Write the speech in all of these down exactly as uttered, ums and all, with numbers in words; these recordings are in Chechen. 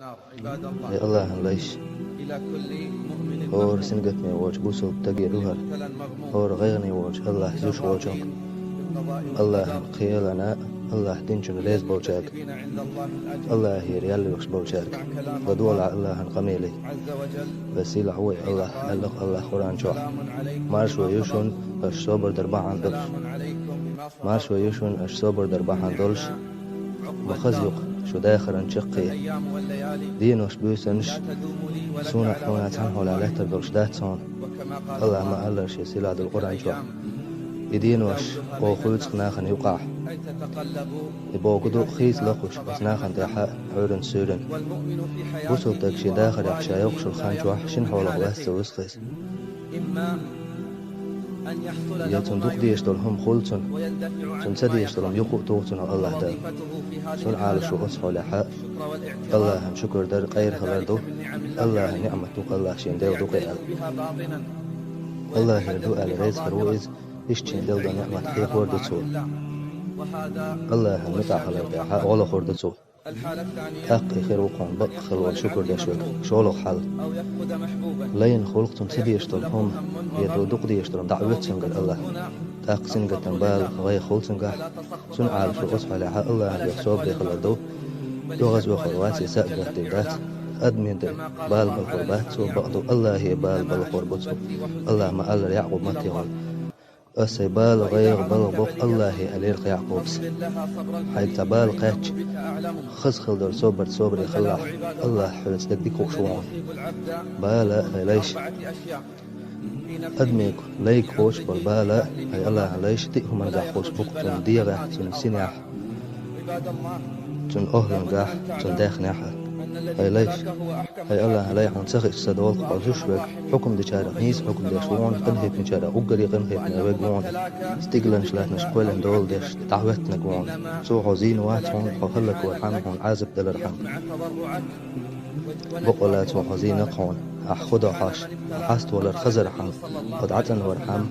عباد الله. Эй Аллахьан лайш, хӀора сингаттаме волчу бусалба стаге ду хӀара, хӀора гӀайгӀане волчу Аллахьа зуьйш волчунга. Аллахьан кхелана, Аллахьа динчунна реза болчаьрга, Аллахьера ял луш болчаьрга. ЛадогӀалахь Аллахьан къамеле. Веза-сийлахь ву и Аллахь, аьлла-кх Аллахьа Къуръан чохь: «Маршо ю шуна, аша собар дар бахьана долуш. Маршо ю шуна, аша собар дар бахьана долуш. Ма хаза ю-кх шу дахаран чаккхе. Денош, буьйсанаш суна а, хьуна а цхьаьна хьолехь лаьттар долуш дац хьуна». Аллахьа ма-аллара шен сийлахь долу Къуръан чохь: «И денош оха хуьйцу-кх нахана юкъахь. И бохург ду хийца лакхуш оцу нахана тӀехь а, Ӏуьйранна, суьйранна». Бусалба стаг шен дахарехь ша йоккхуш йолу хан чохь шина хьолах лаьцна ца вуьсу-кх иза. Я цунна дукха дезаш долу хӀума хуьлу цунна, цунна ца дезаш долу хӀума юха а туху цунах Аллахь Дала. Цунна Ӏалашо оцу хьолехь а, Аллахьан шукар дар къера хилар ду, Аллахьан ниӀмат ду-кх, Аллахь шена делла ду-кх аьлла. Аллахьера ду аьлла реза хир ву иза, иштта шена делла долу ниӀмат хьехор ду цо. Аллахьан муьтӀахь хилар тӀехь а гӀо лохур ду цо. ТӀаккха и хир ву-кх хьуна бакъ хила волу шукар деш верг. ШолгӀа хьал. Лайна хуьлу-кх цунна ца дезаш долу хӀума, я ду-, дукха дезаш долу хӀума дӀа а оьцу цуьнгара Аллахь. ТӀаккха сингаттам, бала, гӀайгӀа хуьлу цуьнгахь, цунна Ӏалашо оцу хьолехь а Аллахьан дуьхьа собаре хилар ду. ДогӀаза вахар вац, я са а гатдина дац. Адамийн тӀе бала балхор бац цо, бакъду, Аллахье бала балхор бу цо. Аллахьа ма-аллара Якъуб матте гӀо: «Ас сайн бала, гӀайгӀа, балха боккху Аллахье», — аьлла-кх Якъубас. Хьайга цхьа бала кхаьчча, хаза хила долу собар, собаре хилалахь, Аллахь хьоьца дерг дика хууш ву хьуна. Бала, хӀай лайш. Адамийн лайга кхочуш болу бала, хӀай Аллахьан лайш, диъ хӀуманехь кхочуш бу-кх: цуьнан дегӀехь, цуьнан синехь, цуьнан охӀлангахь, цуьнан даьхнехь а. ХӀай лайш, хӀай Аллахьан лай, хьуна ца хиъча ца долу-кх хьо зуьйш верг, хьукам дечарах нийса хьукам деш ву хьуна, къинхетамечарах уггаре къинхетаме верг ву хьуна. Стигланаш, латтанаш кхоьллина дола деш, дӀахӀоьттинарг ву хьуна. Цо хьо зийна вац хьуна, хьо хӀаллаквархьама, хьуна Ӏазап далархьама. Бакъволла, цо хьо зийна-кх хьуна, ахь хӀун до хьожуш, хьо хьаставалар хазархьама, хьо дӀацӀанвархьама,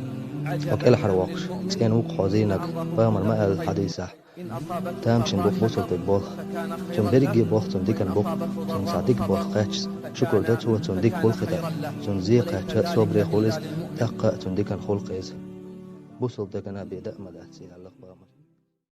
хьо кӀелхьарвоккхуш, цӀена ву-кх хьо зийнарг, пайхамара ма аьлла хьадисехь: «Тамашийна бу-кх бусалба стеган болх. Цуьнан берриге болх цуьнан диканна бу-кх. Цуьнан цхьа дика болх кхаьчча, шукар до цо, цунна дика хуьлу-кх иза. Цунна зен кхаьчча, собаре хуьлу иза, тӀаккха а цунна диканна хуьлу-кх иза». Бусалба стагана бен даа ма дац и, аьлла-кх пайхамара.